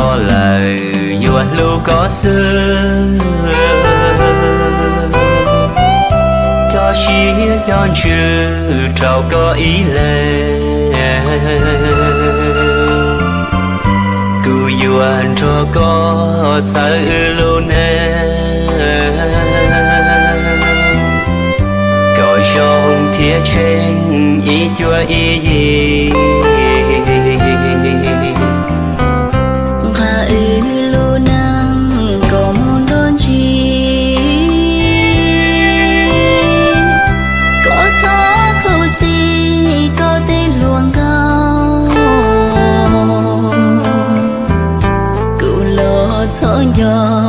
Koj lawm yuav hlub koj xwb, cov siab cov ntsws rau koj ib leeg. Kuv yuav nrog koj txhawb wb lub neej, kom zoo thiab tsheej ib cuab ib yig. Nqa wb lub neej kom mus nruab ntsis, koj txhob khuv xim koj tej hluas nkauj, kuv los txhob nco